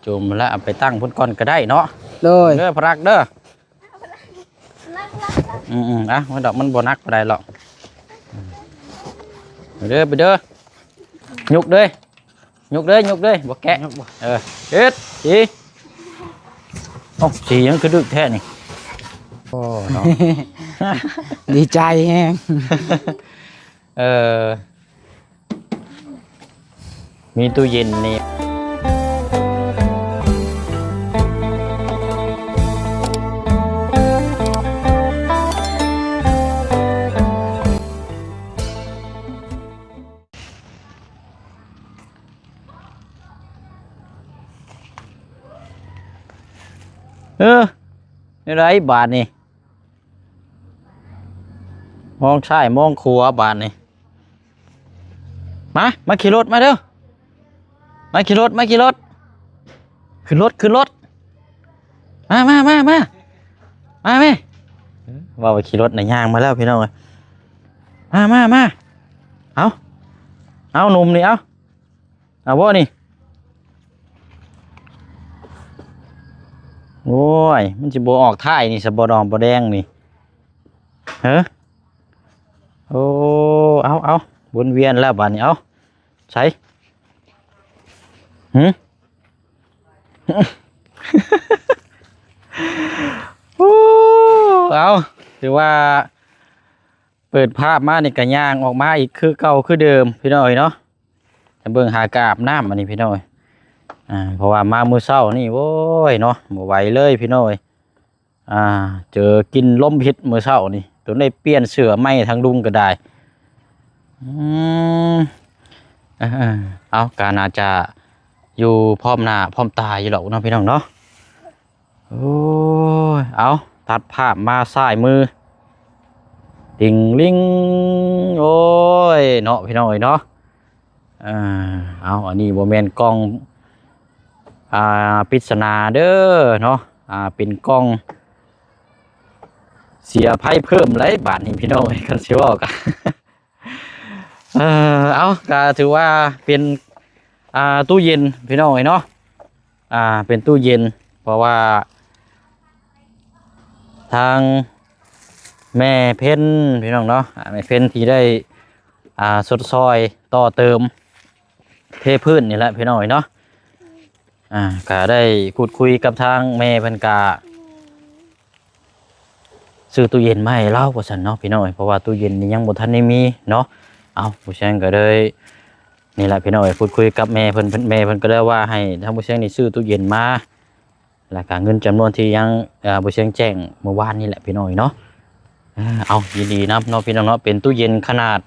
ຈຸ່ມແລ້ວເອົາໄປຕັ້ງພຸ້ນກ່ອນກໍໄດ້ເນາະ. ໂດຍ ເດີພະລັກເດີ. ອືມໆ ອ່ະ ມັນດອກ ມັນບໍ່ໜັກປານໃດຫຼອກ. ໄປເດີ ໄປເດີ ຍົກເດີ ຍົກເດີ ຍົກເດີ ບໍ່ແກະ. ຍົກບໍ່? ເອີ ເຮັດ ສີ ເອົ້າ ສີຫຍັງຄືດຶກແທ້ນີ້? ໂອ້ ເນາະ ດີໃຈແຮງ. ເອີ ມີຕູ້ເຢັນນີ້ ເອີ ແນວໃດບາດນີ້? ມອງຊ້າຍມອງຂວາບາດນີ້. ມາ ມາຂີ່ລົດມາເດີ ມາຂີ່ລົດ ມາຂີ່ລົດ ຂຶ້ນລົດ ຂຶ້ນລົດ ມາ ມາ ມາ ມາ ມາແມ່. ເວົ້າວ່າຂີ່ລົດນະ ຍ່າງມາແລ້ວພີ່ນ້ອງເອີຍ. ມາ ມາ ມາ ເອົາ ເອົາໜຸ່ມນີ້ ເອົາ ເອົາບໍ່ນີ້? ໂອ້ຍ ມັນຊິບໍ່ອອກທ້າຍນີ້ຊະບໍ່ ດອມບໍ່ແດງນີ້ ເຮີ? ໂອ້ ເອົາ ເອົາ ວົນວຽນແລ້ວບາດນີ້ ເອົາ ໃສ ຫື? ໂອ້ ເອົາ ຖືວ່າເປີດພາບມານີ້ກະຍ່າງອອກມາອີກຄືເກົ່າຄືເດີມພີ່ນ້ອງເອີຍເນາະ. ໄປເບິ່ງຫາກະອາບນ້ຳອັນນີ້ພີ່ນ້ອງເອີຍ ອ່າ ເພາະວ່າມາມື້ເຊົ້ານີ້ ໂອ້ຍເນາະ ບໍ່ໄຫວເລີຍພີ່ນ້ອງເອີຍ. ອ່າ ເຈີກິ່ນລົມພິດມື້ເຊົ້ານີ້ ຈົນໄດ້ປ່ຽນເສື້ອໃໝ່ທາງລຸງກໍໄດ້. ອືມ ເອີ ເອົາ ກໍໜ້າຈະຢູ່ພ້ອມໜ້າພ້ອມຕາຢູ່ດອກເນາະພີ່ນ້ອງເນາະ. ໂອ້ຍ ເອົາ ຕັດພາບມາຊ້າຍມື ຕິ່ງລິງ ໂອ້ຍເນາະ ພີ່ນ້ອງເອີຍເນາະ. ເອີ ເອົາ ອັນນີ້ບໍ່ແມ່ນກ່ອງ ອ່າ ປິດສະໜາເດີເນາະ ອ່າ ເປັນກ່ອງເສຍໄພເພີ່ມໄດ໋ບາດນີ້ພີ່ນ້ອງເອີຍ ຄັນຊິເວົ້າກະ ເອີ ເອົາ ກະຖືວ່າເປັນ ອ່າ ຕູ້ເຢັນພີ່ນ້ອງເອີຍເນາະ ອ່າ ເປັນຕູ້ເຢັນ ເພາະວ່າທາງແມ່ເພັນພີ່ນ້ອງເນາະ ອ່າ ແມ່ເພັນທີ່ໄດ້ ອ່າ ຊົດຊ່ອຍຕໍ່ເຕີມເທພື້ນນີ້ແຫຼະພີ່ນ້ອງເອີຍເນາະ. ອ່າ ກະໄດ້ພູດຄຸຍກັບທາງແມ່ເພິ່ນ ກະຊື້ຕູ້ເຢັນມາໃຫ້ລາວວ່າຊັ້ນເນາະພີ່ນ້ອງເອີຍ ເພາະວ່າຕູ້ເຢັນນີ້ຍັງບໍ່ທັນໄດ້ມີເນາະ. ເອົາ ຜູ້ແຊງກໍເລີຍ ນີ້ແຫຼະພີ່ນ້ອງເອີຍ ພູດຄຸຍກັບແມ່ເພິ່ນ ເພິ່ນ ແມ່ເພິ່ນກໍເລີຍວ່າໃຫ້ທາງຜູ້ແຊງນີ້ຊື້ຕູ້ເຢັນມາ ແລ້ວກະເງິນຈຳນວນທີ່ຍັງ ເອີ ຜູ້ແຊງແຈ້ງມື້ວານນີ້ແຫຼະພີ່ນ້ອງເອີຍເນາະ. ເອົາ ຍິນດີນຳເນາະພີ່ນ້ອງເນາະ ເປັນຕູ້ເຢັນຂະໜາດ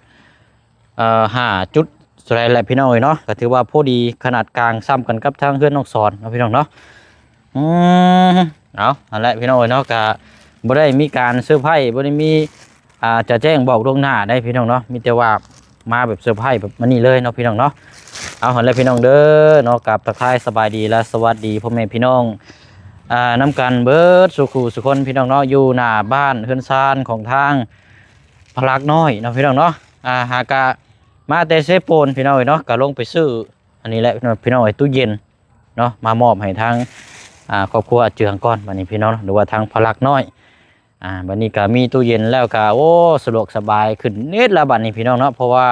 ເອີ ຫ້າຈຸດເທົ່າໃດແຫຼະພີ່ນ້ອງເອີຍເນາະ ກໍຖືວ່າພໍດີຂະໜາດກາງ ສ່ຳກັນກັບທາງເຮືອນນ້ອງສອນເນາະພີ່ນ້ອງເນາະ. ອືມ ເອົາ ຫັ້ນແຫຼະພີ່ນ້ອງເອີຍເນາະ ກະບໍ່ໄດ້ມີການເຊີໄພ ບໍ່ໄດ້ມີ ອ່າ ຈະແຈ້ງບອກລ່ວງໜ້າໄດ໋ພີ່ນ້ອງເນາະ ມີແຕ່ວ່າມາແບບເຊີໄພແບບນີ້ເລີຍເນາະພີ່ນ້ອງເນາະ. ເອົາ ຫັ້ນແຫຼະພີ່ນ້ອງເດີເນາະ ກາບທັກທາຍສະບາຍດີ ແລະ ສະຫວັດດີພໍ່ແມ່ພີ່ນ້ອງ ອ່າ ນຳກັນເບິດສູ່ຄູ່ສູ່ຄົນພີ່ນ້ອງເນາະ ຢູ່ໜ້າບ້ານເຮືອນຊານຂອງທາງພະລັກນ້ອຍເນາະພີ່ນ້ອງເນາະ. ອ່າ ຫາກະ ມາແຕ່ເຊໂປນພີ່ນ້ອງເອີຍເນາະ ກະລົງໄປຊື້ອັນນີ້ແຫຼະພີ່ນ້ອງເອີຍ ຕູ້ເຢັນເນາະ ມາມອບໃຫ້ທາງ ອ່າ ຄອບຄົວອາເຈືອງກ່ອນ ບາດນີ້ພີ່ນ້ອງ ຫຼືວ່າທາງພະລັກນ້ອຍ. ອ່າ ບາດນີ້ກະມີຕູ້ເຢັນແລ້ວກະ ໂອ້ ສະດວກສະບາຍຂຶ້ນນິດລະບາດນີ້ພີ່ນ້ອງເນາະ ເພາະວ່າ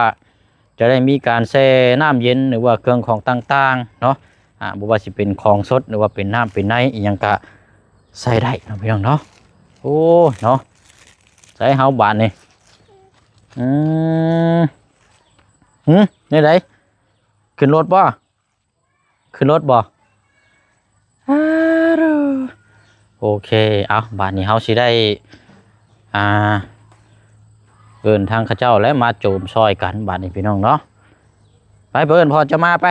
ຈະໄດ້ມີການແຊ່ນ້ຳເຢັນ ຫຼືວ່າເຄື່ອງຂອງຕ່າງໆເນາະ. ອ່າ ບໍ່ວ່າຊິເປັນຂອງສົດ ຫຼືວ່າເປັນນ້ຳເປັນໃນອີ່ຫຍັງກະໃສ່ໄດ້ເນາະພີ່ນ້ອງເນາະ. ໂອ້ ເນາະ ໃສ່ເຮົາບາດນີ້ ອືມ ຫື ແນວໃດ? ຂຶ້ນລົດບໍ່? ຂຶ້ນລົດບໍ່? ໂອເຄ ເອົາ ບາດນີ້ເຮົາຊິໄດ້ ອ່າ ເອີ້ນທາງເຂົາເຈົ້າແຫຼະມາໂຈມຊ່ອຍກັນບາດນີ້ພີ່ນ້ອງເນາະ. ໄປ ໄປເອີ້ນພໍ່ເຈົ້າມາ ໄປ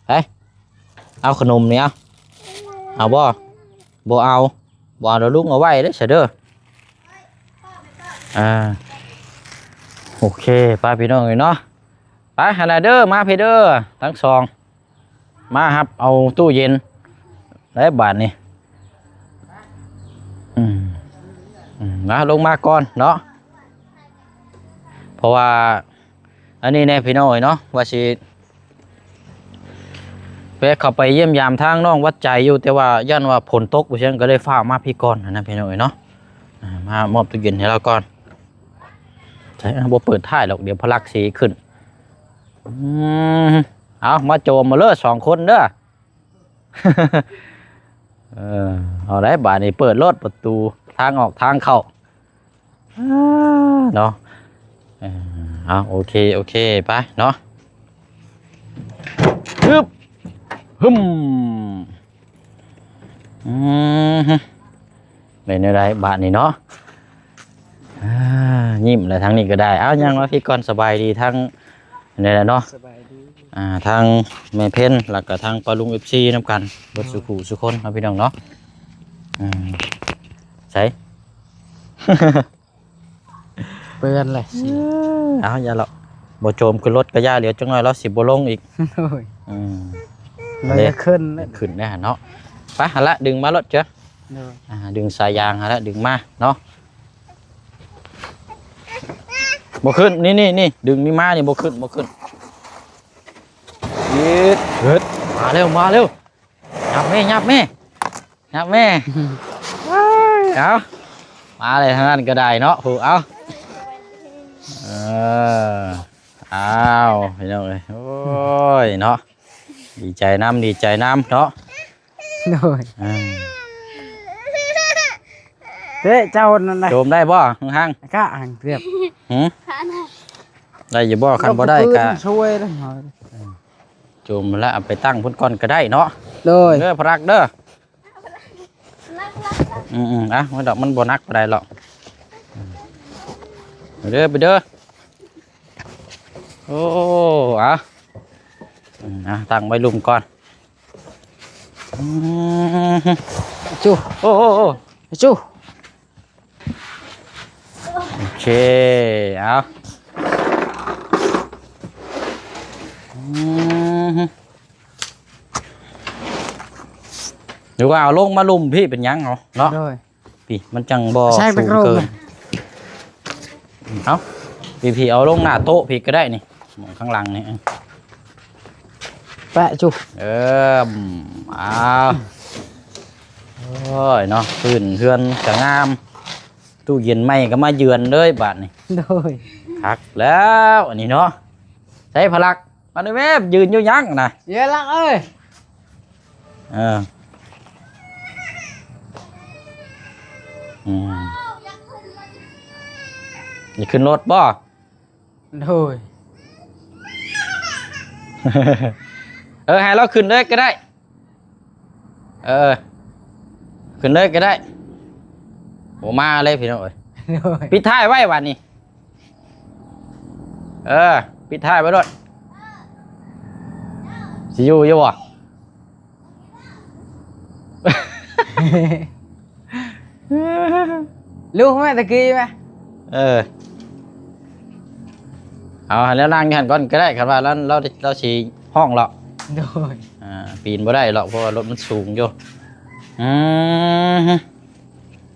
ໄປ ເອົາຂະໜົມນີ້ ເອົາ ເອົາບໍ່? ບໍ່ເອົາ ບໍ່ເອົາ ດຽວລຸງເອົາໄວ້ເດີ ຊະເດີ. ອ່າ ໂອເຄ ໄປພີ່ນ້ອງເອີຍເນາະ ໄປຫັ້ນລະເດີ ມາພີ້ເດີ ທັງສອງ ມາຮັບເອົາຕູ້ເຢັນໄດ້ບາດນີ້. ອືມ ອືມ ມາລົງມາກ່ອນເນາະ ເພາະວ່າ ອັນນີ້ແນ່ພີ່ນ້ອງເອີຍເນາະ ວ່າຊິ ແວະເຂົ້າໄປຢ້ຽມຢາມທາງນ້ອງວັດໃຈຢູ່ ແຕ່ວ່າຢ້ານວ່າຝົນຕົກວ່າຊັ້ນ ກໍເລີຍຟ້າວມາພີ້ກ່ອນຫັ້ນນະ ພີ່ນ້ອງເອີຍເນາະ. ອ່າ ມາມອບຕູ້ເຢັນໃຫ້ລາວກ່ອນ. ໃສ ບໍ່ເປີດທ້າຍດອກ ດຽວພະລັກຊິຂຶ້ນ. ອືມ ເອົາ ມາໂຈມມາເລີຍສອງຄົນເດີ. ເອີ ເອົາໄດ໋ ບາດນີ້ເປີດໂລດ ປະຕູທາງອອກທາງເຂົ້າ. ອ່າ ເນາະ ເອີ ເອົາ ໂອເຄ ໂອເຄ ໄປເນາະ. ຮຶບ ຫຶມ ອືມ ໄດ້ແນວໃດບາດນີ້ເນາະ. ອ່າ ຍິ້ມແລ້ວ ທາງນີ້ກໍໄດ້. ເອົາ ຍ່າງມາພີ້ກ່ອນ. ສະບາຍດີທາງ ນີ້ແຫຼະເນາະ ສະບາຍດີ ອ່າ ທາງແມ່ເພັນ ແລ້ວກໍທາງປ້າລຸງ ເອັຟຊີ ນຳກັນ ເບິດ ໂດຍ ສູ່ຄູ່ສູ່ຄົນເນາະ ພີ່ນ້ອງເນາະ. ອືມ ໃສ ເປື້ອນເລີຍ. ເອົາ ຢ່າເລາະ ບໍ່ໂຈມຂຶ້ນລົດກໍຢ່າ ດຽວຈັກໜ້ອຍລາວຊິບໍ່ລົງອີກ. ໂດຍ ອືມ ລາວຢາກຂຶ້ນ ຂຶ້ນແນ່ຫັ້ນເນາະ. ໄປ ຫັ້ນລະ ດຶງມາໂລດເຈົ້າ. ໂດຍ ອ່າ ດຶງສາຍຢາງຫັ້ນລະ ດຶງມາເນາະ. ບໍ່ຂຶ້ນ ນີ້ໆໆ ດຶງນີ້ມານີ້ ບໍ່ຂຶ້ນ ບໍ່ຂຶ້ນ. ເຮັດ ເຮັດ ມາເລັວ ມາເລັວ. ຫຍັບແມ່ ຫຍັບແມ່ ຫຍັບແມ່. ເອົາ ມາເລີຍ ທາງນັ້ນກໍໄດ້ເນາະ. ຜູ້ ເອົາ ເອີ ອ້າວ ພີ່ນ້ອງເອີຍ ໂອ້ຍເນາະ. ດີໃຈນຳ ດີໃຈນຳເນາະ. ໂດຍ ອ່າ ເດ້ ເຈົ້ານັ້ນນະ ໂຈມໄດ້ບໍ່ ຮັງໆ? ກະຫັງເກືອບ ຫື ໄດ້ຢູ່ບໍ່? ຄັນບໍ່ໄດ້ກະ ຊ່ວຍເດ້ ໂຈມລະເອົາໄປຕັ້ງພຸ້ນກ່ອນກໍໄດ້ເນາະ. ໂດຍ ເດີ ພະລັກເດີ. ອືມໆ ອ່ະ ມັນດອກ ມັນບໍ່ໜັກປານໃດຫຼອກ. ໄປເດີ ໄປເດີ. ໂອ້ ອ່ະ ອືມ ອ່ະ ຕັ້ງໄວ້ລຸ່ມກ່ອນ. ອືມ ຈູ ໂອ້ ໂອ້ ໂອ້ ຈູ ໂອເຄ ເອົາ ອືມ ຫຼືວ່າເອົາລົງມາລຸ່ມພີ້ເປັນຫຍັງເນາະ. ໂດຍ ພີ້ ມັນຈັ່ງບໍ່ສູງເກີນ. ເອົາ ພີ້ໆ ເອົາລົງໜ້າໂຕະພີ້ກໍໄດ້ນີ້ ໝ່ອງຂ້າງຫຼັງນີ້ ແປະຈຸ. ເອີ ເອົາ ໂອ້ຍເນາະ ພື້ນເຮືອນກໍງາມ ຕູ້ເຢັນໃໝ່ກໍມາເຢືອນເລີຍບາດນີ້. ໂດຍ ຄັກແລ້ວອັນນີ້ເນາະ. ໃສພະລັກ ມາເດີແມ່ ຢືນຢູ່ຫຍັງນະ ເຢຍລັກເອີຍ. ເອີ ອືມ ຢາກຂຶ້ນລົດບໍ່? ໂດຍ ເອີ ໃຫ້ລາວຂຶ້ນເລີຍກໍໄດ້. ເອີ ຂຶ້ນເລີຍກໍໄດ້. ບໍ່ມາເລີຍພີ່ນ້ອງເອີຍ. ໂດຍ ປິດທ້າຍໄວ້ບາດນີ້. ເອີ ປິດທ້າຍໄວ້ໂລດ. ຊິຢູ່ຢູ່ບໍ່? ລູກແມ່ຕະກີ້ແມ່. ເອີ ເອົາ ໃຫ້ລາວນັ່ງຢູ່ຫັ້ນກ່ອນກໍໄດ້ ຄັນວ່າລາວ ລາວ ລາວຊິຮ້ອງເລາະ. ໂດຍ ອ່າ ປີນບໍ່ໄດ້ເລາະ ເພາະວ່າລົດມັນສູງຢູ່. ອືມ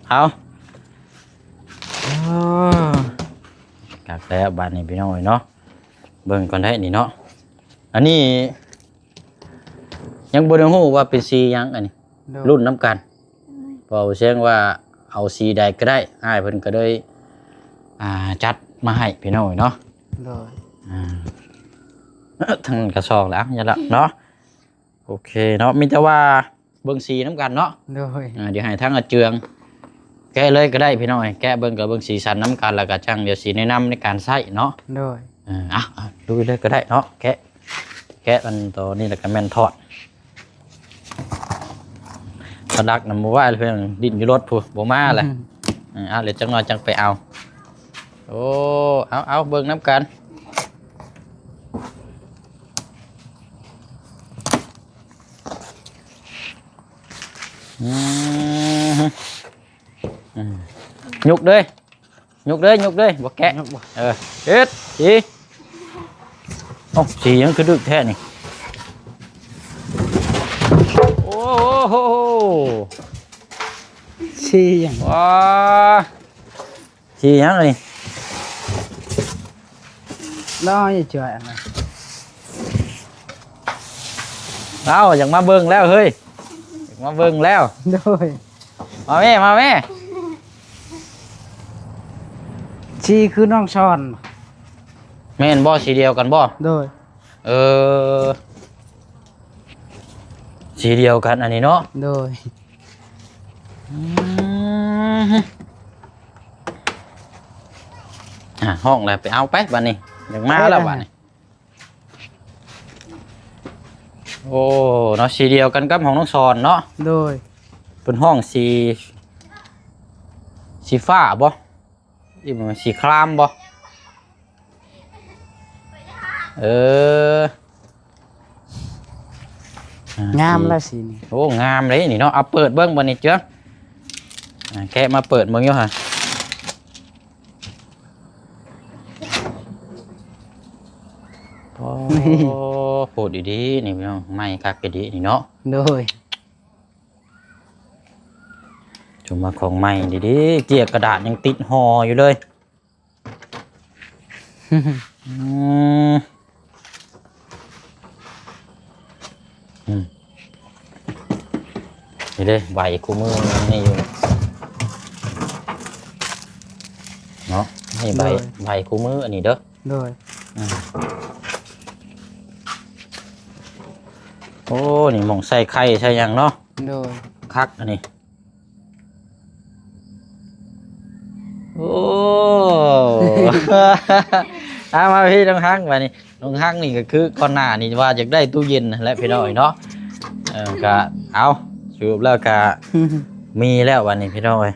ເອົາ ຄັກແລ້ວບາດນີ້ພີ່ນ້ອງເອີຍເນາະ. ເບິ່ງກ່ອນໄດ໋ນີ້ເນາະ ອັນນີ້ຍັງບໍ່ໄດ້ຮູ້ວ່າເປັນສີຫຍັງ ອັນນີ້ ໂດຍ ລຸ້ນນຳກັນ. ໂດຍ ເວົ້າແຊງວ່າເອົາສີໃດກໍໄດ້ ອ້າຍເພິ່ນກໍເລີຍ ອ່າ ຈັດມາໃຫ້ພີ່ນ້ອງເນາະ. ໂດຍ ອ່າ ທາງນັ້ນກໍຊອກແລ້ວ ຢ່າລະເນາະ. ໂອເຄເນາະ ມີແຕ່ວ່າເບິ່ງສີນຳກັນເນາະ. ໂດຍ ອ່າ ດຽວໃຫ້ທາງອາເຈືອງແກະເລີຍກໍໄດ້ພີ່ນ້ອງເອີຍ ແກະເບິ່ງກໍເບິ່ງສີສັນນຳກັນ ແລ້ວກໍຈັ່ງດຽວຊິແນະນຳໃນການໃຊ້ເນາະ. ໂດຍ ເອີ ອ່ະ ອ່ະ ລຸຍເລີຍກໍໄດ້ເນາະ. ແກະ ແກະອັນໂຕນີ້ແລ້ວກໍແມ່ນຖອດ. ພະລັກນຳບໍ່ໄຫວແລ້ວ ເພິ່ນດິ້ນຢູ່ລົດພຸ້ນ ບໍ່ມາແຫຼະ. ອືມ ເອີ ເອົາ ດຽວຈັກໜ້ອຍຈັ່ງໄປເອົາ. ໂອ້ ເອົາ ເອົາ ເບິ່ງນຳກັນ. ອືມ ອືມ ຍົກເລີຍ ຍົກເລີຍ ຍົກເລີຍ ບໍ່ແກະ. ຍົກບໍ່? ເອີ ເຮັດສີ. ເອົ້າ ສີຫຍັງຄືດຶກແທ້ນີ້? ໂອ້ໂຫ ສີຫຍັງ? ວ້າ ສີຫຍັງນີ້? ລອຍຈອຍອັນນັ້ນ. ເອົ້າ ຢາກມາເບິ່ງແລ້ວເຮີ້ຍ ຢາກມາເບິ່ງແລ້ວ. ໂດຍ ມາແມ່ ມາແມ່. ສີຄືນ້ອງຊອນ. ແມ່ນບໍ່? ສີດຽວກັນບໍ່? ໂດຍ. ເອີ ສີດຽວກັນອັນນີ້ເນາະ. ໂດຍ. ອືມ ອ່າ ຮ້ອງແລ້ວ ໄປເອົາໄປບາດນີ້. ຢາກມາແລ້ວບາດນີ້. ໂອ້ ເນາະ ສີດຽວກັນກັບຂອງນ້ອງສອນເນາະ. ໂດຍ. ເພິ່ນຮ້ອງສີ ສີຟ້າບໍ່? ອີ ມັນສີຄຣາມບໍ່? ເອີ ອ່າ ງາມລະສີນີ້. ໂອ້ ງາມເດ້ນີ້ເນາະ. ເອົາເປີດເບິ່ງບັດນີ້ເຈົ້າ. ອ່າ ແກະມາເປີດເບິ່ງຢູ່ຫາ. ໂອ້ ໂພດອີ່ຫຼີນີ້ພີ່ນ້ອງ ໃໝ່ຄັກອີ່ຫຼີນີ້ເນາະ. ໂດຍ. ຈຸມວ່າຂອງໃໝ່ດີໆ ເຈ້ຍກະດາດຍັງຕິດຫໍ່ຢູ່ເລີຍ. ອືມ ອືມ ນີ້ເດ້ ໃບຄູ່ມືນີ້ຢູ່ເນາະ. ນີ້ໃບ ໂດຍ ໃບຄູ່ມືອັນນີ້ເດີ້. ໂດຍ. ອືມ ໂອ້ ນີ້ໝ່ອງໃສ່ໄຂ່ໃສ່ຫຍັງເນາະ. ໂດຍ. ຄັກອັນນີ້. ໂອ້ ເອົາມາພີ່ນ້ອງຮັກ ບາດນີ້ນ້ອງຮັກນີ້ກໍຄືກ່ອນໜ້ານີ້ວ່າຢາກໄດ້ຕູ້ເຢັນຫັ້ນແຫຼະພີ່ນ້ອງເອີຍເນາະ. ເອີ ກະເອົາ ສະຫຼຸບແລ້ວກະມີແລ້ວບາດນີ້ພີ່ນ້ອງເອີຍ.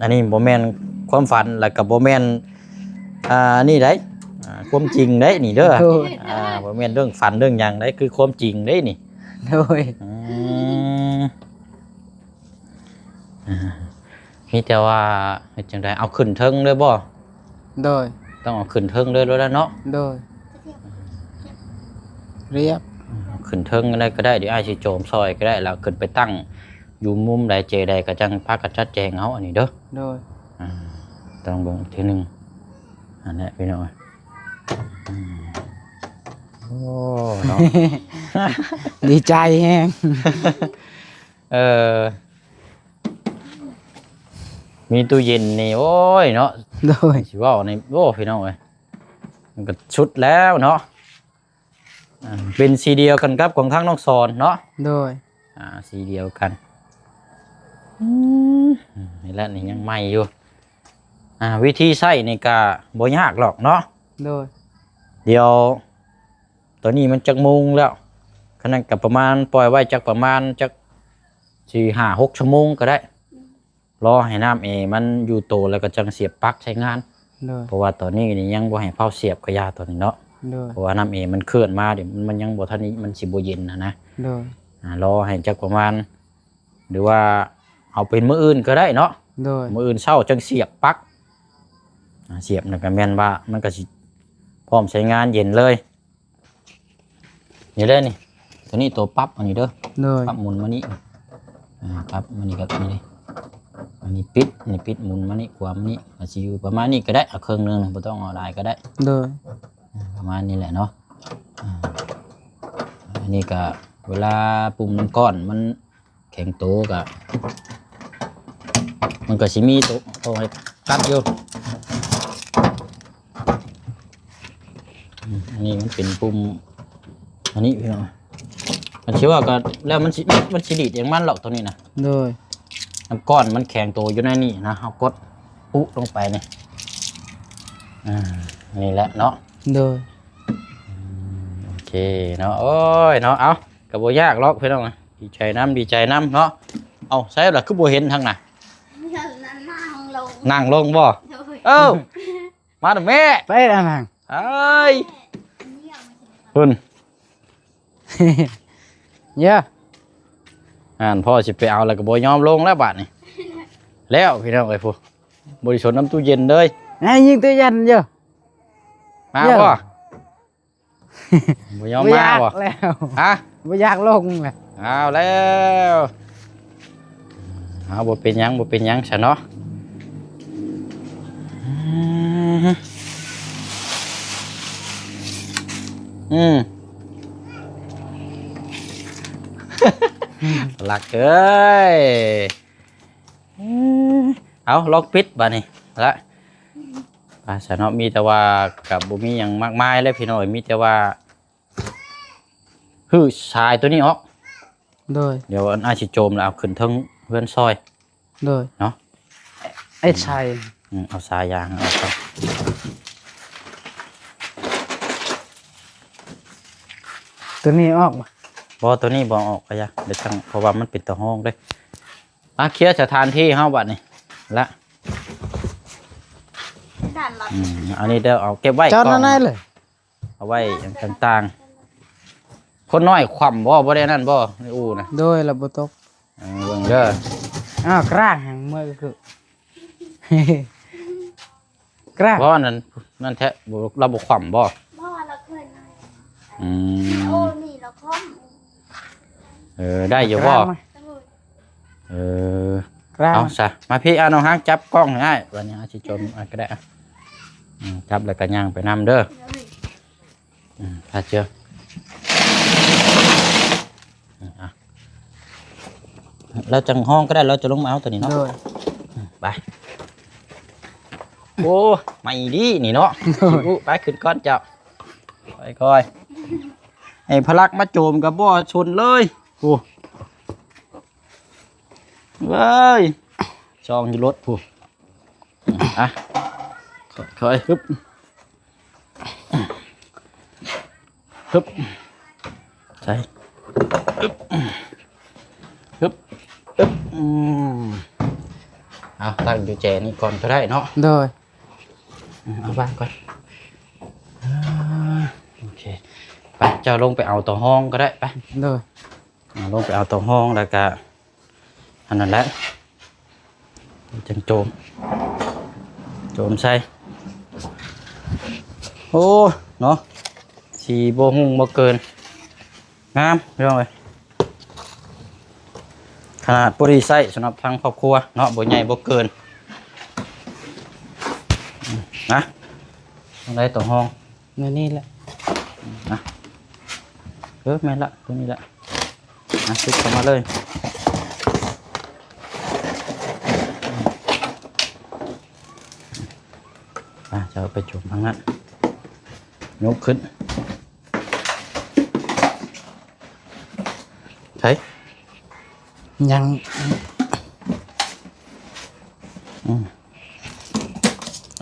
ອັນນີ້ບໍ່ແມ່ນຄວາມຝັນ ແລ້ວກໍບໍ່ແມ່ນ ອ່າ ນີ້ໃດ໋ ອ່າ ຄວາມຈິງໃດ໋ນີ້ເດີ້. ໂດຍ. ອ່າ ບໍ່ແມ່ນເລື່ອງຝັນເລື່ອງຫຍັງໃດ໋ ຄືຄວາມຈິງໃດ໋ນີ້. ໂດຍ. ອືມ ອ່າ ມີແຕ່ວ່າເຮັດຈັ່ງໃດ ເອົາຂຶ້ນເທິງເລີຍບໍ່? ໂດຍ. ຕ້ອງເອົາຂຶ້ນເທິງເລີຍໂລດແລ້ວເນາະ. ໂດຍ. ລຽບ ເອົາຂຶ້ນເທິງກໍໄດ້ ກໍໄດ້ ດຽວອ້າຍຊິໂຈມຊ່ອຍກໍໄດ້ ແລ້ວຂຶ້ນໄປຕັ້ງຢູ່ມຸມໃດເຈໃດ ກໍຈັ່ງພາກັນຈັດແຈງເອົາອັນນີ້ເດີ້. ໂດຍ. ອ່າ ຕ້ອງເບິ່ງອີກເທື່ອໜຶ່ງ ອັນນີ້ພີ່ນ້ອງ. ອືມ ໂອ້ ເນາະ ດີໃຈແຮງ. ເອີ ມີຕູ້ເຢັນນີ້ ໂອ້ຍເນາະ. ໂດຍ. ຊິເວົ້າໃນ ໂອ້ ພີ່ນ້ອງເອີຍ ມັນກໍສຸດແລ້ວເນາະ. ອ່າ ເປັນສີດຽວກັນກັບຂອງທາງນ້ອງສອນເນາະ. ໂດຍ. ອ່າ ສີດຽວກັນ. ອືມ ນີ້ແຫຼະ ນີ້ຍັງໃໝ່ຢູ່. ອ່າ ວິທີໃຊ້ນີ້ກະບໍ່ຍາກຫຼອກເນາະ. ໂດຍ. ດຽວ ຕອນນີ້ມັນຈັກໂມງແລ້ວ? ຄັນນັ້ນກະປະມານ ປ່ອຍໄວ້ຈັກປະມານຈັກສີ່ຫ້າຫົກຊົ່ວໂມງກໍໄດ້ ລໍໃຫ້ນ້ຳແອມັນຢູ່ໂຕ ແລ້ວກໍຈັ່ງສຽບປັກໃຊ້ງານ. ໂດຍ. ເພາະວ່າຕອນນີ້ນີ້ຍັງບໍ່ໃຫ້ເຜົາສຽບກະຢ່າຕອນນີ້ເນາະ. ໂດຍ. ເພາະວ່ານ້ຳແອມັນເຄື່ອນມາ ດຽວມັນ ມັນຍັງບໍ່ທັນ ມັນຊິບໍ່ເຢັນຫັ້ນນະ. ໂດຍ. ອ່າ ລໍໃຫ້ຈັກປະມານ ຫຼືວ່າເອົາເປັນມື້ອື່ນກໍໄດ້ເນາະ. ໂດຍ. ມື້ອື່ນເຊົ້າຈັ່ງສຽບປັກ. ອ່າ ສຽບນັ້ນກໍແມ່ນວ່າມັນກໍຊິພ້ອມໃຊ້ງານເຢັນເລີຍ. ນີ້ເດ້ນີ້ ຕົວນີ້ຕົວປັບອັນນີ້ເດີ. ໂດຍ. ປັບໝູນມານີ້ ອ່າ ປັບມານີ້ກໍນີ້ເດ້ ອັນນີ້ປິດ ນີ້ປິດ ໝູນມານີ້ ຂວາມານີ້ ກໍຊິຢູ່ປະມານນີ້ກໍໄດ້ ເອົາເຄິ່ງໜຶ່ງ ບໍ່ຕ້ອງເອົາຫຼາຍກໍໄດ້. ໂດຍ. ອ່າ ປະມານນີ້ແຫຼະເນາະ. ອ່າ ອັນນີ້ກໍເວລາປຸ່ມນ້ຳກ້ອນມັນ ແຂງໂຕກະ ມັນກະຊິມີໂຕ ໂຕໃຫ້ກັດຢູ່. ອືມ ອັນນີ້ມັນເປັນປຸ່ມ ອັນນີ້ພີ່ນ້ອງ ມັນຊິວ່າກະ ແລ້ວມັນຊິ ມັນຊິດີດເອງມັນຫຼອກໂຕນີ້ນະ. ໂດຍ. ນ້ຳກ້ອນມັນແຂງໂຕຢູ່ໃນນີ້ນະ ເຮົາກົດປຸລົງໄປນີ້. ອ່າ ນີ້ແຫຼະເນາະ. ໂດຍ. ອືມ ໂອເຄເນາະ. ໂອ້ຍເນາະ ເອົ້າ ກະບໍ່ຍາກຫຼອກພີ່ນ້ອງ. ດີໃຈນຳ ດີໃຈນຳເນາະ. ເອົ້າ ໃສລະຄືບໍ່ເຫັນທາງໜ້າ? ນັ່ງລົງ ນັ່ງລົງບໍ່? ໂດຍ. ເອົ້າ ມາແມ່ ໄປລະນັ່ງ. ເອີຍ ພຸ້ນ ເຍ ຫັ້ນ ພໍ່ຊິໄປເອົາແລ້ວກໍບໍ່ຍອມລົງແລ້ວບາດນີ້. ແລ້ວພີ່ນ້ອງເອີຍ ຜູ້ ບໍ່ໄດ້ສົນນຳຕູ້ເຢັນເລີຍ. ໃຫ້ຍິງຕູ້ເຢັນຢູ່ ມາ ເຍ ບໍ່? ບໍ່ຍອມມາບໍ່? ບໍ່ຢາກແລ້ວ ຮະ? ບໍ່ຢາກລົງແລ້ວ. ເອົາແລ້ວ ເອົາ ບໍ່ເປັນຫຍັງ ບໍ່ເປັນຫຍັງຊະເນາະ. ອືມ ອືມ ລັກເອີຍ ເອີ ເອົາ ລອງປິດບາດນີ້ລະ ອ່າ ຊະເນາະ ມີແຕ່ວ່າກໍບໍ່ມີຫຍັງມາກມາຍເລີຍພີ່ນ້ອງເອີຍ ມີແຕ່ວ່າ ຮື້ສາຍໂຕນີ້ອອກ ໂດຍ ດຽວອັນອ້າຍຊິໂຈມແລ້ວເອົາຂຶ້ນເທິງເຮືອນຊອຍ ໂດຍ ເນາະ ໄອ້ໄຊ ອືມ ເອົາສາຍຢາງອອກກ່ອນ ໂຕນີ້ອອກບໍ່? ບໍ່ ໂຕນີ້ບໍ່ອອກກໍຢ່າ ດຽວຈັ່ງ ເພາະວ່າມັນເປັນຕາຮອງເດ້ ມາເຄຍສະຖານທີ່ເຮົາບັດນີ້ລະ ອືມ ອັນນີ້ເດີ ເອົາເກັບໄວ້ ເຈົ້ານັ້ນແຫຼະ ເອົາໄວ້ຫຍັງຕ່າງໆ ຄົນນ້ອຍຂວ້ຳບໍ່? ບໍ່ໄດ້ນັ້ນບໍ່? ໃນອູ່ນະ ໂດຍ ລະບໍ່ຕົກ ເອີ ເບິ່ງເດີ ອ້າວ ກາງຫຍັງເມື່ອຄື ກາງ ບໍ່ ນັ້ນ ນັ້ນແທ້ ບໍ່ ລາວບໍ່ຂວ້ຳບໍ່? ບໍ່ ລາວເຄີຍ ອືມ ໂອ້ ນີ້ລາວຂວ້ຳ ເອີ ໄດ້ຢູ່ບໍ່? ກາງມາ ເອີ ກາງ ເອົາຊະ ມາພີ້ ອ່າ ນ້ອງຮັກຈັບກ້ອງໃຫ້ອ້າຍ ບາດນີ້ອ້າຍຊິຈົມ ອ່າ ກໍໄດ້ ອ່າ ອືມ ຈັບແລ້ວກໍຍ່າງໄປນຳເດີ ອືມ ພາເຈີ ອືມ ອ່ະ ລາວຈັ່ງຮ້ອງກໍໄດ້ ລາວຈະລົງມາເອົາໂຕນີ້ເນາະ ໂດຍ ອືມ ໄປ ໂອ້ ໃໝ່ດີນີ້ເນາະ ໂດຍ ຊິອຸ ໄປຂຶ້ນກ່ອນເຈົ້າ ຄ່ອຍໆ ໃຫ້ພະລັກມາໂຈມກໍບໍ່ຊົນເລີຍ ໂອ້ ເວີຍ ຊ່ອງຢູ່ລົດພຸ້ນ ອ່ະ ຄ່ອຍໆ ຮຶບ ຮຶບ ໃສ່ ຮຶບ ຮຶບ ອືມ ເອົາ ຕັ້ງຢູ່ແຈນີ້ກ່ອນກໍໄດ້ເນາະ ໂດຍ ເອົາວາງກ່ອນ ອ່າ ໂອເຄ ໄປ ເຈົ້າລົງໄປເອົາຕົວຮອງກໍໄດ້ ໄປ ໂດຍ ອ່າ ລົງໄປເອົາຕົວຮອງ ແລ້ວກະ ອັນນັ້ນແຫຼະ ຈັ່ງໂຈມ ໂຈມໃສ່ ໂອ້ ເນາະ ສີບໍ່ຮຸ່ງບໍ່ເກີນ ງາມ ພີ່ນ້ອງເອີຍ ຂະໜາດພໍດີໃຊ້ສຳລັບທາງຄອບຄົວເນາະ ບໍ່ໃຫຍ່ບໍ່ເກີນ ນະ ຕ້ອງໄດ້ຕົວຮອງ ແນວນີ້ແຫຼະ ນະ ເອີ ແມ່ນລະ ຕົວນີ້ແຫຼະ ອ່ະ ຊຸກເຂົ້າມາເລີຍ ອ່ະ ຈະເອົາໄປຈຸ່ມທາງນັ້ນ ຍົກຂຶ້ນ ໃສ່ ຍັງ ອືມ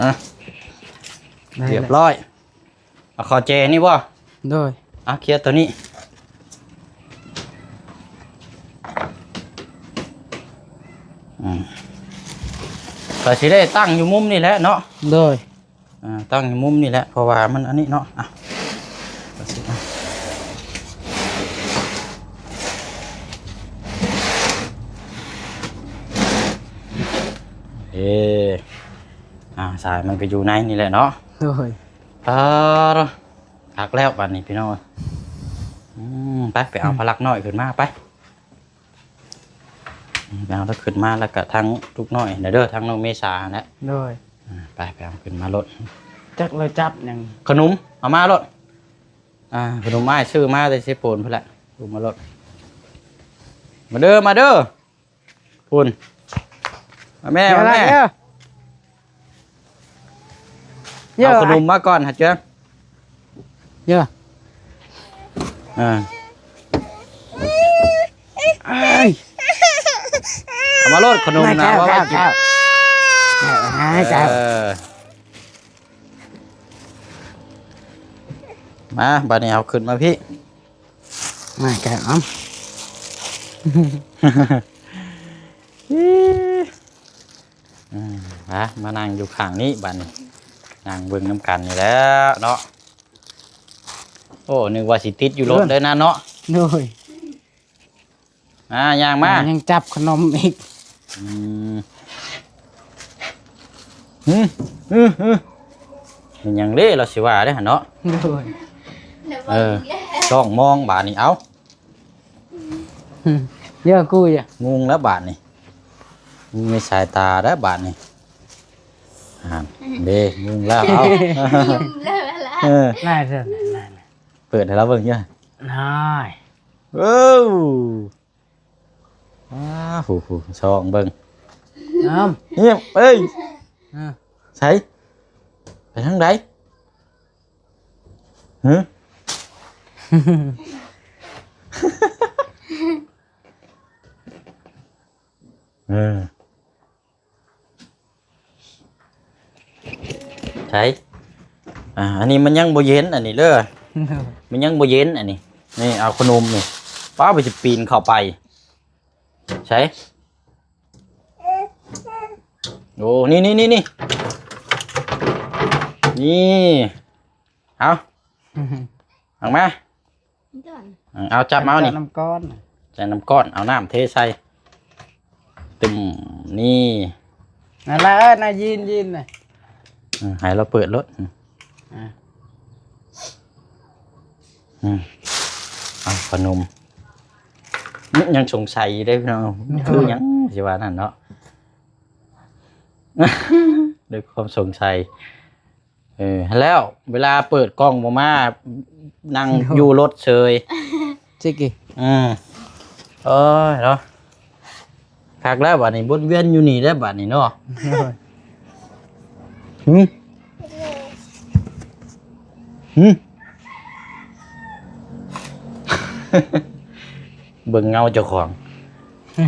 ອ່ະ ໄດ້ແລ້ວ ຮຽບຮ້ອຍ ເອົາເຂົ້າແຈນີ້ບໍ່? ໂດຍ ອ່ະ ເຄຍໂຕນີ້ ອືມ ກໍຊິໄດ້ຕັ້ງຢູ່ມຸມນີ້ແຫຼະເນາະ ໂດຍ ອ່າ ຕັ້ງຢູ່ມຸມນີ້ແຫຼະ ເພາະວ່າມັນອັນນີ້ເນາະ ອ່ະ ເອີ ອ່າ ສາຍມັນກໍຢູ່ໃນນີ້ແຫຼະເນາະ ໂດຍ ອ່າ ຄັກແລ້ວບາດນີ້ພີ່ນ້ອງ ອືມ ໄປ ໄປເອົາພະລັກນ້ອຍຂຶ້ນມາ ໄປ ອືມ ໄປເອົາແລ້ວຂຶ້ນມາ ແລ້ວກະທັງລູກນ້ອຍນະເດີ ທັງນ້ອງເມສາຫັ້ນແຫຼະ ໂດຍ ອ່າ ໄປ ໄປເອົາຂຶ້ນມາໂລດ ຈັກລະຈັບຫຍັງ ຂະໜົມ ເອົາມາໂລດ ອ່າ ຂະໜົມອ້າຍຊື້ມາແຕ່ເຊໂປນພຸ້ນແຫຼະ ເອົາມາໂລດ ມາເດີ ມາເດີ ພຸ້ນ ມາແມ່ ມາແມ່ ເອົາຂະໜົມມາກ່ອນຫາເຈີ ເອີ ອ່າ ເອົາມາໂລດຂະໜົມນະ ເອົາໄວ້ກິນ ເອີ ມາ ບາດນີ້ເຮົາຂຶ້ນມາພີ້ ມາແກະເອົາ ອືມ ມາ ມານັ່ງຢູ່ຂ້າງນີ້ບາດນີ້ ນັ່ງເບິ່ງນຳກັນນີ້ແຫຼະເນາະ ໂອ້ ນຶກວ່າຊິຕິດຢູ່ລົດເດີນະເນາະ ໂດຍ ອ່າ ຍ່າງມາ ອ່າ ຍັງຈັບຂະໜົມອີກ ອືມ ຫຶ ຫຶ ຫຶ ແມ່ນຫຍັງເດ້ ລາວຊິວ່າເດ້ຫັ້ນເນາະ ໂດຍ ເອີ ຈ້ອງມອງບາດນີ້ ເອົ້າ ເຍອະກູເຍອະ ງົງແລ້ວບາດນີ້ ມີສາຍຕາແລ້ວບາດນີ້ ອ່າ ເດ້ ງົງແລ້ວ ເອົ້າ ເອີ ໄດ້ເດີ ເປີດໃຫ້ລາວເບິ່ງເຍອະ ນາຍ ໂອ້ ອ້າວ ຜູ້ໆ ສ່ອງເບິ່ງ ອ້າວ ງຽບ ເອີຍ ອ່າ ໃສ ໄປທາງໃດ? ຫື ເອີ ໃສ ອ່າ ອັນນີ້ມັນຍັງບໍ່ເຢັນ ອັນນີ້ເດີ ມັນຍັງບໍ່ເຢັນ ອັນນີ້ ນີ້ ເອົາຂະໜົມນີ້ ປ້າ ໄປຈະປີນເຂົ້າໄປ ໃສ ໂອ້ ນີ້ໆໆໆ ນີ້ ເອົາ ອອກມາ ເອົາ ຈັບເອົານີ້ ໃສ່ນ້ຳກ້ອນ ໃສ່ນ້ຳກ້ອນ ເອົານ້ຳເທໃສ່ ຕຶ້ມ ນີ້ ນັ້ນລະ ເອີ ນາຍິນ ຍິນນະ ອືມ ໃຫ້ລາວເປີດໂລດ ອືມ ອ່າ ອືມ ເອົາຂະໜົມ ຍັງສົງໄສຢູ່ເດ້ພີ່ນ້ອງ ໂອ້ຍ ຄືຫຍັງຊິວ່ານັ້ນເນາະ ດ້ວຍຄວາມສົງໄສ ເອີ ແລ້ວເວລາເປີດກ້ອງບໍ່ມາ ນັ່ງ ໂອ້ ຢູ່ລົດເຊີຍ ຈິກ ອືມ ໂອ້ຍເນາະ ຄັກແລ້ວບາດນີ້ ວົນວຽນຢູ່ນີ້ແລ້ວບາດນີ້ເນາະ ໂອ້ຍ ຫື ຫື ເບິ່ງເງົາເຈົ້າຂອງ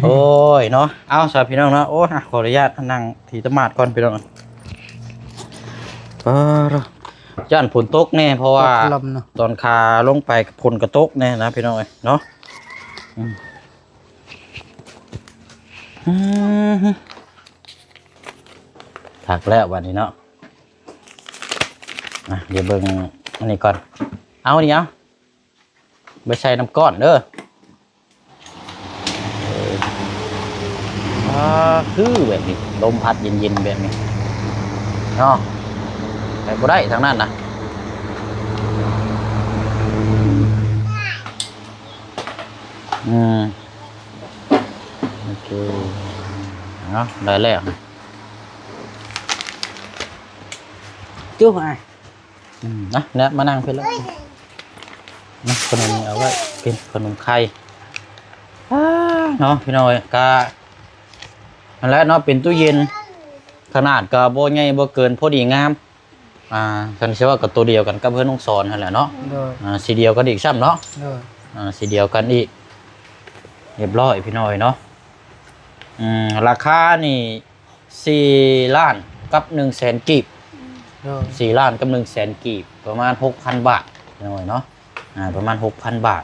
ໂອ້ຍເນາະ ເອົາຊະພີ່ນ້ອງເນາະ ໂອ້ຍ ຂໍອະນຸຍາດນັ່ງທີ່ຕະໝາດກ່ອນພີ່ນ້ອງ ປາດ ຢ້ານຝົນຕົກແດ່ ເພາະວ່າ ຕົກລົມເນາະ ຕອນຂາລົງໄປຝົນກະຕົກແດ່ນະພີ່ນ້ອງເອີຍເນາະ ອືມ ອືມ ຄັກແລ້ວບາດນີ້ເນາະ ອ່ະ ດຽວເບິ່ງອັນນີ້ກ່ອນ ເອົານີ້ເອົາ ໄປໃສ່ນ້ຳກ້ອນເດີ ເອີ ອ່າ ຄືແບບນີ້ ລົມພັດເຢັນໆແບບນີ້ເນາະ ໄປບໍ່ໄດ້ທາງນັ້ນນະ ອືມ ໂອເຄ ເອົາ ໄດ້ແລ້ວ ຈຸ ອາ ອືມ ນະ ແນະ ມານັ່ງພີ້ລະ ນະ ຂະໜົມນີ້ເອົາໄວ້ກິນ ຂະໜົມໄຂ່ ອ້າ ເນາະ ພີ່ນ້ອງເອີຍ ກະ ນັ້ນແຫຼະເນາະ ເປັນຕູ້ເຢັນ ຂະໜາດກະບໍ່ໃຫຍ່ບໍ່ເກີນ ພໍດີງາມ ອ່າ ຄັນຊິເວົ້າກະໂຕດຽວກັນກັບເຮືອນນ້ອງສອນຫັ້ນແຫຼະເນາະ ໂດຍ ອ່າ ສີດຽວກັນອີກຊ້ຳເນາະ ໂດຍ ອ່າ ສີດຽວກັນອີກ ຮຽບຮ້ອຍ ພີ່ນ້ອງເອີຍເນາະ ອືມ ລາຄານີ້ ສີ່ລ້ານກັບໜຶ່ງແສນກີບ ໂດຍ ສີ່ລ້ານກັບໜຶ່ງແສນກີບ ປະມານຫົກພັນບາດ ພີ່ນ້ອງເອີຍເນາະ ອ່າ ປະມານຫົກພັນບາດ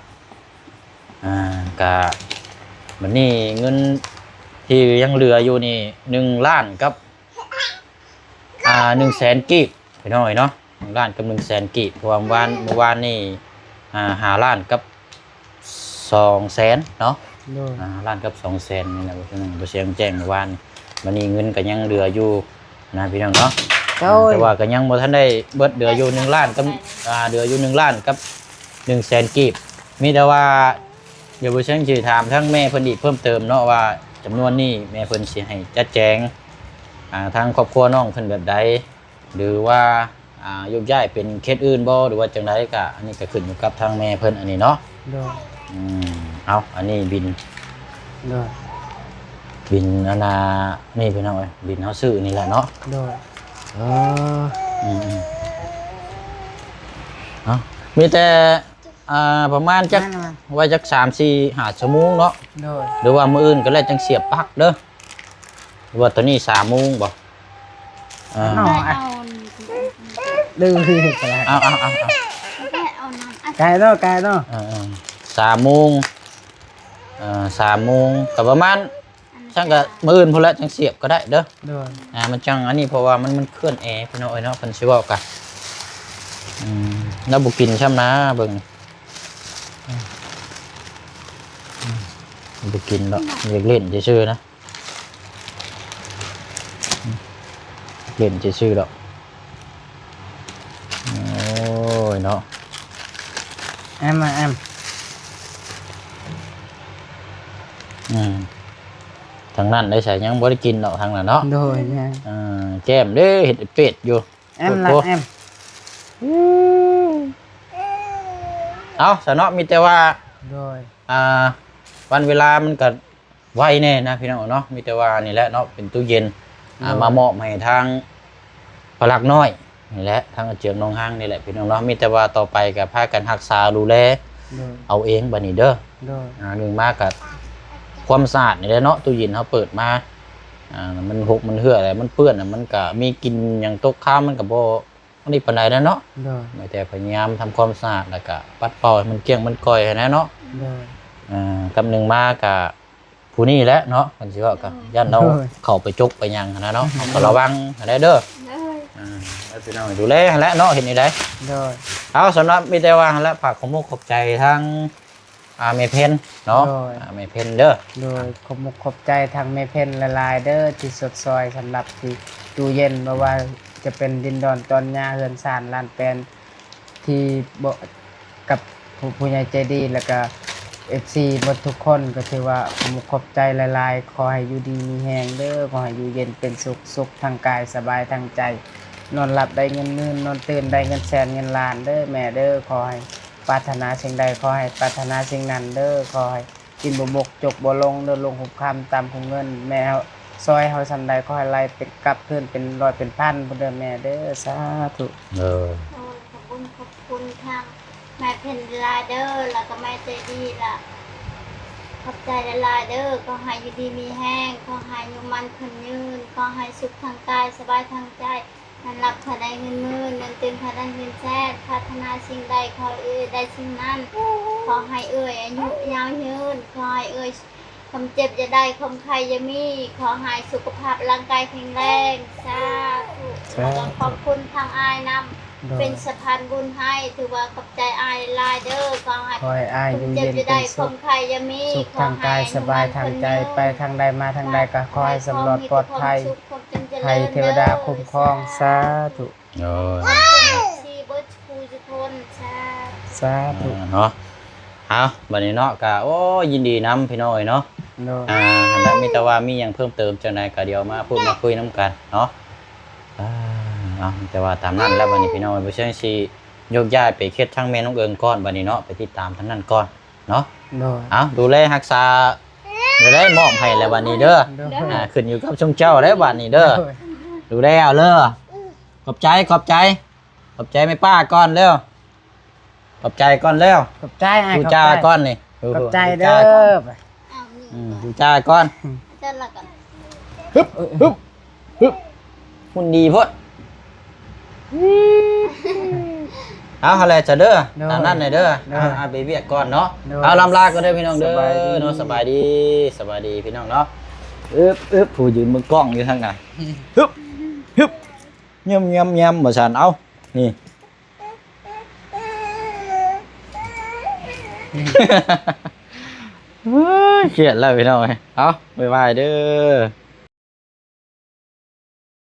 ອ່າ ກະ ບາດນີ້ເງິນທີ່ຍັງເຫຼືອຢູ່ນີ້ ໜຶ່ງລ້ານກັບ ອ່າ ໜຶ່ງແສນກີບ ພີ່ນ້ອງເອີຍເນາະ ໜຶ່ງລ້ານກັບໜຶ່ງແສນກີບ ເພາະວ່າມື້ວານ ມື້ວານນີ້ ອ່າ ຫ້າລ້ານກັບສອງແສນເນາະ ໂດຍ ອ່າ ຫ້າລ້ານກັບສອງແສນນີ້ແຫຼະ ບໍ່ເຊີງແຈ້ງມື້ວານ ບາດນີ້ເງິນກະຍັງເຫຼືອຢູ່ນະ ພີ່ນ້ອງເນາະ ໂດຍ ແຕ່ວ່າກະຍັງບໍ່ທັນໄດ້ເບິດ ເຫຼືອຢູ່ໜຶ່ງລ້ານກັບ ອ່າ ເຫຼືອຢູ່ໜຶ່ງລ້ານກັບໜຶ່ງແສນກີບ ມີແຕ່ວ່າ ດຽວບໍ່ເຊີງຊິຖາມທາງແມ່ເພິ່ນອີກເພີ່ມເຕີມເນາະ ວ່າຈຳນວນນີ້ແມ່ເພິ່ນຊິໃຫ້ຈັດແຈງ ອ່າ ທາງຄອບຄົວນ້ອງເພິ່ນແບບໃດ ຫຼືວ່າ ອ່າ ໂຍກຍ້າຍເປັນເຂດອື່ນບໍ່ ຫຼືວ່າຈັ່ງໃດ ກະ ອັນນີ້ກະຂຶ້ນຢູ່ກັບທາງແມ່ເພິ່ນອັນນີ້ເນາະ ໂດຍ ອືມ ເອົາ ອັນນີ້ບິນ ໂດຍ ບິນອັນນ່າ ນີ້ພີ່ນ້ອງເອີຍ ບິນເຮົາຊື້ນີ້ແຫຼະເນາະ ໂດຍ ເອີ ອືມໆ ເອົາ ມີແຕ່ ອ່າ ປະມານຈັກ ນັ້ນນະ ໄວ້ຈັກສາມ ສີ່ ຫ້າຊົ່ວໂມງເນາະ ໂດຍ ຫຼືວ່າມື້ອື່ນກະແລ້ວຈັ່ງສຽບປັກເດີ ຫຼືວ່າຕອນນີ້ສາມໂມງບໍ່ ເອີ ເອົາ ເອົາ ເດີ ເອົາ ເອົາ ເອົາ ເອົາ ໄກເນາະ ໄກເນາະ ເອີ ເອີ ສາມໂມງ ເອີ ສາມໂມງ ກະປະມານ ຊັ້ນກະມື້ອື່ນພຸ້ນແຫຼະຈັ່ງສຽບກະໄດ້ເດີ ໂດຍ ອ່າ ມັນຈັ່ງອັນນີ້ ເພາະວ່າມັນ ມັນເຄື່ອນແອ ພີ່ນ້ອງເອີຍເນາະ ເພິ່ນຊິເວົ້າກະ ອືມ ລາວບໍ່ກິນຊ້ຳນາ ເບິ່ງ ອືມ ອືມ ບໍ່ກິນດອກ ຢາກຫຼິ້ນຊື່ໆນະ ອືມ ຫຼິ້ນຊື່ໆດອກ ໂອ້ຍເນາະ ແອມ ມາແອມ ອືມ ທາງນັ້ນໄດ້ໃສ ຍັງບໍ່ໄດ້ກິນດອກທາງນັ້ນເນາະ ໂດຍ ຍັງ ອ່າ ແກ້ມເດ້ ເຮັດເປັດຢູ່ ແອມລະ ໂອ້ໂຫ ແອມ ເອົາ ສະເນາະ ມີແຕ່ວ່າ ໂດຍ ອ່າ ວັນເວລາມັນກໍໄວແດ່ນະພີ່ນ້ອງເນາະ ມີແຕ່ວ່ານີ້ແຫຼະເນາະ ເປັນຕູ້ເຢັນ ອ່າ ໂດຍ ມາມອບໃຫ້ທາງພໍ່ລັກນ້ອຍນີ້ແຫຼະ ທາງອາເຈືອງໜອງຮາງນີ້ແຫຼະພີ່ນ້ອງເນາະ ມີແຕ່ວ່າຕໍ່ໄປກໍພາກັນຮັກສາດູແລ ໂດຍ ເອົາເອງບັດນີ້ເດີ ໂດຍ ອ່າ ໜຶ່ງມາກໍຄວາມສະອາດນີ້ແຫຼະເນາະ ຕູ້ເຢັນເຮົາເປີດມາ ອ່າ ມັນຫົກມັນເຫື່ອແຫຼະ ມັນເປື້ອນ ມັນກໍມີກິ່ນຫຍັງຕົກຄ້າງ ມັນກໍບໍ່ ອັນນີ້ປານໃດແລ້ວເນາະ ໂດຍ ມີແຕ່ພະຍາຍາມທຳຄວາມສະອາດ ແລ້ວກະປັດເປົ່າໃຫ້ມັນກ້ຽງມັນກ່ອຍຫັ້ນແຫຼະເນາະ ໂດຍ ອ່າ ກັບໜຶ່ງມາກະຜູ້ນີ້ແຫຼະເນາະ ຄັນຊິເວົ້າກະ ໂດຍ ຢ້ານລາວ ໂດຍ ເຂົ້າໄປຈົກໄປຫຍັງຫັ້ນນະເນາະ ໂດຍ ເຮົາກະລະວັງຫັ້ນແຫຼະເດີ ໂດຍ ອ່າ ແລ້ວພີ່ນ້ອງດູແລຫັ້ນແຫຼະເນາະ ເຮັດແນວໃດ ໂດຍ ເອົາ ສຳລັບມີແຕ່ວ່າຫັ້ນແຫຼະ ຝາກຂອບມຸກຂອບໃຈທາງ ອ່າ ແມ່ເພັນເນາະ ໂດຍ ອ່າ ແມ່ເພັນເດີ ໂດຍ ຂອບມຸກຂອບໃຈທາງແມ່ເພັນຫຼາຍໆເດີ ທີ່ຊົດຊ່ອຍສຳລັບທີ່ຕູ້ເຢັນ ບໍ່ວ່າຈະເປັນດິນດອນຕອນຫຍ້າ ເຮືອນຊານລານແປນ ທີ່ບໍ່ ກັບຜູ້ ຜູ້ໃຫຍ່ໃຈດີ ແລ້ວກະເອັຟຊີໝົດທຸກຄົນ ກໍຖືວ່າຂອບມຸກຂອບໃຈຫຼາຍໆ ຂໍໃຫ້ຢູ່ດີມີແຮງເດີ ຂໍໃຫ້ຢູ່ເຢັນເປັນສຸກ ສຸກທັງກາຍ ສະບາຍທັງໃຈ ນອນຫຼັບໄດ້ເງິນໝື່ນ ນອນຕື່ນໄດ້ເງິນແສນເງິນລ້ານເດີແມ່ເດີ ຂໍໃຫ້ ປາດຖະໜາສິ່ງໃດຂໍໃຫ້ປາດຖະໜາສິ່ງນັ້ນເດີ ຂໍໃຫ້ກິນບໍ່ບົກຈົກບໍ່ລົງເດີ ລົງຄຸມຄຳຕຳຄຸມເງິນ ແມ່ເຮົາຊ່ອຍເຮົາສ່ຳໃດ ຂໍໃຫ້ໄຫຼເປັນກັບຄືນເປັນຮ້ອຍເປັນພັນພຸ້ນເດີແມ່ເດີ ສາທຸ ເອີ ໂອ້ຍ ຂອບຄຸນ ຂອບຄຸນທາງແມ່ເພັນຫຼາຍເດີ ແລ້ວກໍແມ່ໃຈດີລະ ຂອບໃຈຫຼາຍໆເດີ ຂໍໃຫ້ຢູ່ດີມີແຮງ ຂໍໃຫ້ອາຍຸໝັ້ນຂວັນຍືນ ຂໍໃຫ້ສຸກທາງກາຍ ສະບາຍທາງໃຈ ນອນຫຼັບກໍໄດ້ເງິນໝື່ນ ນອນຕື່ນກໍໄດ້ເງິນແສນ ປາດຖະໜາສິ່ງໃດຂໍໃຫ້ເອື້ອຍໄດ້ສິ່ງນັ້ນ ຂໍໃຫ້ເອື້ອຍອາຍຸຍາວຍືນ ຂໍໃຫ້ເອື້ອຍຄວາມເຈັບຢ່າໄດ້ ຄວາມໄຂ້ຢ່າມີ ຂໍໃຫ້ສຸຂະພາບຮ່າງກາຍແຂງແຮງ ສາທຸ ສາທຸ ແລ້ວກໍຂອບຄຸນທາງອ້າຍນຳ ໂດຍ ເປັນສະພານບຸນໃຫ້ ຖືວ່າຂອບໃຈອ້າຍຫຼາຍເດີ ຂໍໃຫ້ ຂໍໃຫ້ອ້າຍຢູ່ເຢັນເປັນສຸກ ຄວາມເຈັບຢ່າໄດ້ ຄວາມໄຂ້ຢ່າມີ ສຸກທາງກາຍ ສະບາຍທາງໃຈ ໄປທາງໃດມາທາງໃດກໍຂໍໃຫ້ສຳລອດປອດໄພ ໃຫ້ເທວະດາຄຸ້ມຄອງ ສາທຸ ໂອ້ຍ ທີ່ເບິດຄູ່ທຸກຄົນ ສາທຸ ສາທຸ ເນາະ ເອົາ ບັດນີ້ເນາະ ກະ ໂອ້ຍ ຍິນດີນຳພີ່ນ້ອງເອີຍເນາະ ໂດຍ ອ່າ ແລ້ວມີແຕ່ວ່າມີຫຍັງເພີ່ມເຕີມຈັ່ງໃດກະດຽວມາພູດມາຄຸຍນຳກັນເນາະ ອ່າ ເອົາ ແຕ່ວ່າຕາມນັ້ນແລ້ວ ບັດນີ້ພີ່ນ້ອງເອີຍ ບໍ່ເຊີງຊິຍົກຍ້າຍໄປເຂດທາງແມ່ນ້ອງເອີງກ່ອນ ບັດນີ້ເນາະ ໄປຕິດຕາມທາງນັ້ນກ່ອນ ເນາະ ໂດຍ ເອົາ ດູແລຮັກສາ ເດີ ມອບໃຫ້ແລ້ວບັດນີ້ເດີ ໂດຍ ອ່າ ຂຶ້ນຢູ່ກັບຊຸມເຈົ້າແລ້ວບັດນີ້ເດີ ໂດຍ ດູແລເອົາເດີ ຂອບໃຈ ຂອບໃຈ ຂອບໃຈແມ່ປ້າກ່ອນເດີ ຂອບໃຈກ່ອນເດີ ຂອບໃຈອ້າຍ ທູຈ້າກ່ອນນີ້ ຂອບໃຈເດີ ອືມ ທູຈ້າກ່ອນ ເສັດແລ້ວກໍ ຮຶບ ຮຶບ ຮຶບ ຫຸ່ນດີໂພດ ເອົາຫັ້ນແຫຼະຊະເດີ ໂດຍ ຕາມນັ້ນແຫຼະເດີ ໂດຍ ເອົາ ເອົາໄປວຽກກ່ອນເນາະ ໂດຍ ເອົາ ລຳລາກ່ອນເດີພີ່ນ້ອງເດີ ສະບາຍດີ ເນາະ ສະບາຍດີ ສະບາຍດີພີ່ນ້ອງເນາະ ອຶບ ອຶບ ຜູ້ຢືນເບິ່ງກ້ອງຢູ່ທາງໜ້າ ຮຶບ ຮຶບ ຍຳ ຍຳ ຍຳ ວ່າຊັ້ນ ເອົາ ນີ້ ໂອ້ຍ ຄຽດແລ້ວພີ່ນ້ອງເອີຍ ເອົາ ບາຍບາຍເດີ.